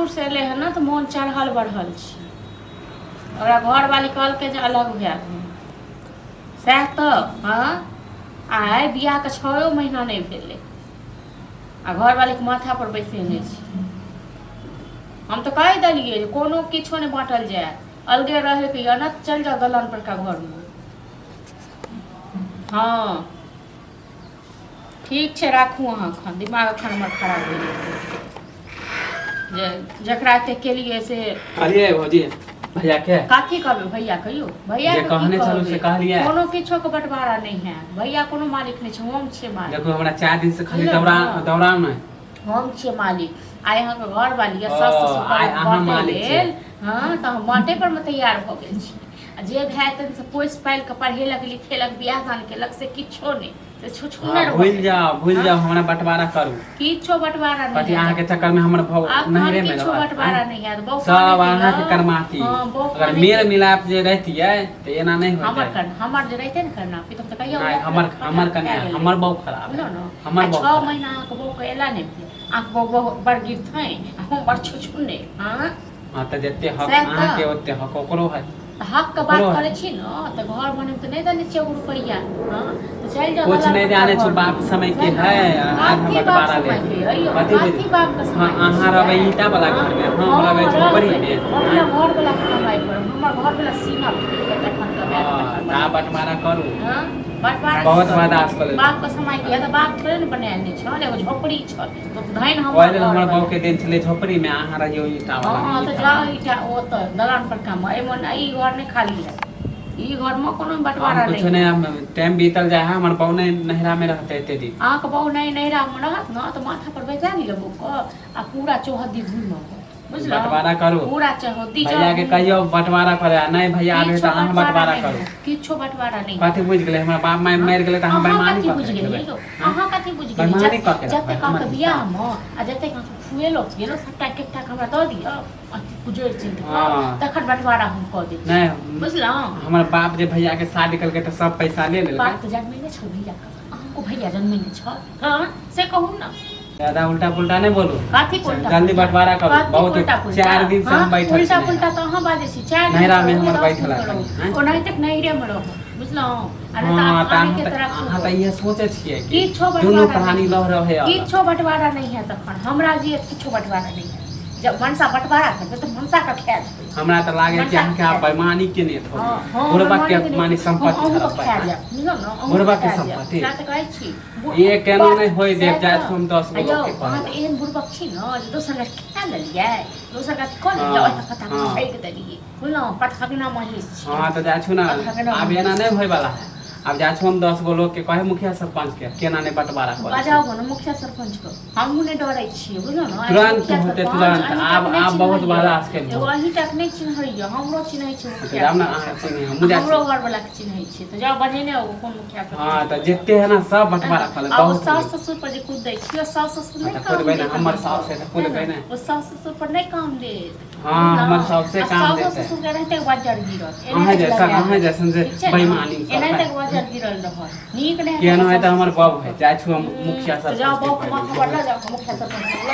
सासुरसँ एलै हँ ने तऽ मोन चढ़ल बढ़ल छै। ओकरा घरवाली कहलकै जे अलग भए गेल, सएह तऽ। हँ, आइ बियाहके 6 महीना नहि भेलै आ घरवालीके माथापर बैसेने छै। हम तऽ कहि देलियै जे कोनो किछो नहि बाँटल जायत, अलगे रहैके यऽ ने तऽ चलि जाउ दलान परका घरमे। हँ, ठीक छै, राखू अहाँ। एखन दिमाग एखन हमर खराब भऽ जेतै जे जकरा एते केलियै से। कहलियै भौजी भैया के? कथी कहबै भैया? कहियो भैया जे के की कहने छलहुँ से कहबै? कहलियै? कोनो किछो के बंटवारा नहि हैत। भैया कोनो मालिक नहि छै, हम छियै मालिक। देखू, हमरा 4 दिन से खाली बुझलहुँ दौड़ा ने? दौड़ाउ नहि। हम छियै मालिक। आइ अहाँके घर वाली ओ, सास ससुर आइ अहाँ बाँटै मालिक छियै। लेल। हँ, तऽ हम बाँटै पर मे तैयार भऽ गेल छी। आ जे भाय तन से पोसि पालि कऽ पढ़ेलक लिखेलक, बियाह दान केलक, से किछो नहि, से छुछुन्नर हँ, भऽ भूलि गेल। जाउ, भूलि हँ जाउ, हमरा बंटवारा करू। किछो बंटवारा नहि कथी हैत। अहाँके चक्कर में हमर भौ आब नैहरे तहन में किछो रहत? बंटवारा आँय? नहि हैत। बौह सब कानैत अहाँके यऽ। करमाती। हँ, बौह अगर कानैत मेल यऽ। मिलाप जे रहितियै तऽ एना नहि हमर होइतै। कर हमर जे रहितै ने करना तऽ हम तऽ कहियो नहि, लत हमर लत हमर पटा कन्या खा गेल हमर रहितै। बहु खराब बुझलहुँ है। ने? हमर आ बहु 6 खराब। महीना अहाँके बौहके एला नहि भेल, अहाँके बौह बड़ बड़ गिरथै आ हम बड़ छुछुन्ने। हँ। हँ, तऽ जते हक सएह तऽ। अहाँके ओते हक ओकरो है। तऽ हकके बात ओकरो है। करै छी ने तऽ घर बनैमे तऽ नहि देने छियै एगो रुपैआ। हँ, तऽ चलि जाउ कुछ दलान नहि परका जाने छौ घरमे। बाप समय के सएह है। ने? आज हम कथी बाप बंटवारा ले समयके यौ? कथी बुझ कथी बापके हँ, समयके अहाँ रहबै छियै? ईटा वाला हँ घर में, हम रहबै हँ, झोपड़ी रहबै में। अपना आँय? घरवलाके कमाइ पर। हमर घरवला सीना फूलि कऽ तखन कमायत, हँ, तखन तऽ आब बनेने बंटवारा छै। करू। हँ, बँटवारा की बहुत करू? बर्दाश्त कऽ लेलहुँ। बापके समयके यऽ तऽ बाप थोड़े ने बनायल छल, एगो झोपड़ी छल तऽ धनि ओहि हमर लेल हमर घरवला। बहू के देन छलै झोपड़ी में, अहाँ रहियौ ईटा वाला में। हँ, तऽ ईटा जाउ वाला। ईटा ओतऽ दलान पर काम। एहिमे नहि, ई घर नहि खाली हैत, ई घरमे कोनो हम बँटवारा कुछो नहि नहि हैत। हम टाइम बीतल जाइ है, हमर बहू नहि नैहरा में रहतै एते दिन। अहाँके बहू नहि नैहरामे रहत ने तऽ माथा पर बैसा लिअ बहूके आ पूरा चौहद्दी घुमि, बुझलहुँ? बंटवारा करू। पूरा चौहद्दी भैया जाउ के घुमि। कहियो बंटवारा करे आ नहि भैया आबे किछो तऽ अहाँ बँटवारा बंटवारा नहि करू। हैत, किछो बँटवारा नहि कथी हैत। बुझि गेलै? हमर बाप माय हँ, मरि गेलै तऽ अहाँ अहाँ बेईमानी कथी कऽ के बुझि रखि गेलियै लेबै? यौ? आँय? अहाँ कथी बुझि गेलियै? बेईमानी कऽ के रखबै जतेक हमर अहाँके हिस्सा? बियाहमे आ जतेक अहाँके खुएलो पिएलो, सभटा एक एकटा हमरा दऽ दिअ गुजरि चिन्त कऽ, हँ। तखन बँटवारा हम कऽ दै छी। नहि, बुझलहुँ? हमर बाप जे भैया के शादी केलकै तऽ सब पैसा ले लेलकै। बाप तऽ जन्मेने छल भैयाके, अहाँको भैया जन्मेने छल? हँ, से कहू ने। ज्यादा उल्टा पुल्टा नहि बोलू। कथी के उल्टा जल्दी पुल्टा? बंटवारा करू। कथी बहुत उल्टा पुल्टा? 4 दिन से हँ, हम बैठल उल्टा छी। पुल्टा तऽ अहाँ बाजै छी। 4 दिन नैहरा में रहू, हमर 10 बैठल दिन है रहू, खाली, आँय? ओनाहिते नैहरे मे रहू, बुझलहुँ? आ नहि तऽ हँ, आब तऽ आने अहाँ के तऽ तरफ अहाँ तऽ इहे सोचै छियै कि किछो दुनू बँटवारा प्राणी नहि लह रहे अलग। किछो बँटवारा नहि हैत तखन। हमरा जे किछो बँटवारा नहि हैत। जब मनसा बँटवारा करबै तऽ मनसा के खाय जेबै। हमरा तऽ लागै कि मनसा अहाँके आब खाय जेबै। बेईमानी केने थो। हँ, बुढ़बा के बेईमानी केने माने हम संपत्ति अहूँके हड़पबै। खाय जायब, बुझलहुँ ने? अहूँके बुढ़बा के खाय जायब। संपत्ति। सएह तऽ कहै छी। ये केनो नहि होय देब। सएह जाइत तऽ। हम 10 आ गो यौ, लोक के अहाँ कहै तऽ एहन बुड़बक छी ने जे दोसर के खा लेलियै, दोसर के अथी कऽ लेलियै, ओहि पता भागि देलियै, बुझलहुँ? पतहगना महींस छी। हँ, तऽ जाइ छु ने। पतहगना आब एना महींस। नहि होय वाला है। आब जाइ छु हम 10 गो लोक के कहे, मुखिया सरपंच के, केना नहि बंटवारा करै छै। बजाउ ने मुखिया सरपंच के, हमहूँ नहि डरै छियै, बुझलहुँ ने? तुरंत मुखिया होतै, सरपंच तुरंत। अहीं आब तक नहि आब बहुत चिन्हैए। बर्दाश्त केलियै। एगो अहीं तक नहि चिन्हैए, हमरो चिन्है छै तऽ मुखिया जाउ ने सरपंच। अहाँ चिन्है, हमहूँ जाइ हमरो छी। घरवला के चिन्है छियै, तऽ जाउ बजेने आउ कोन मुखिया हँ, सरपंच तऽ के। जते है ने सब बंटवारा कऽ लेब। आ ओ बहुत हो सास गेल। ससुर पर जे कुदै छियै, सास ससुर हँ, नहि तऽ काम कुदबै ने, देत हमर अहाँके। साउस है तऽ है कुदबै ने? ने। ओ सास ससुर पर नहि काम देत, हँ, हमर बुझलहुँ? साउसे आ काम साउसो देतै। ससुरके एनाहिते बज्जर गिरत, अहाँ एनाहिते जैसन लगा अहाँ देत। जैसन जे ठीक छै ने? बेईमानी करबै। एनाहिते बज्जर गिरल रहत, नीक नहि हेतै केहनो हमर है तऽ साउस हमर ससुरके। बाबू है। जाइ छु हम मुखिया तऽ जाउ सरपंच के बहूके कहै माथा लेल। पर लऽ बहुत जाउ, मुखिया सरपंच।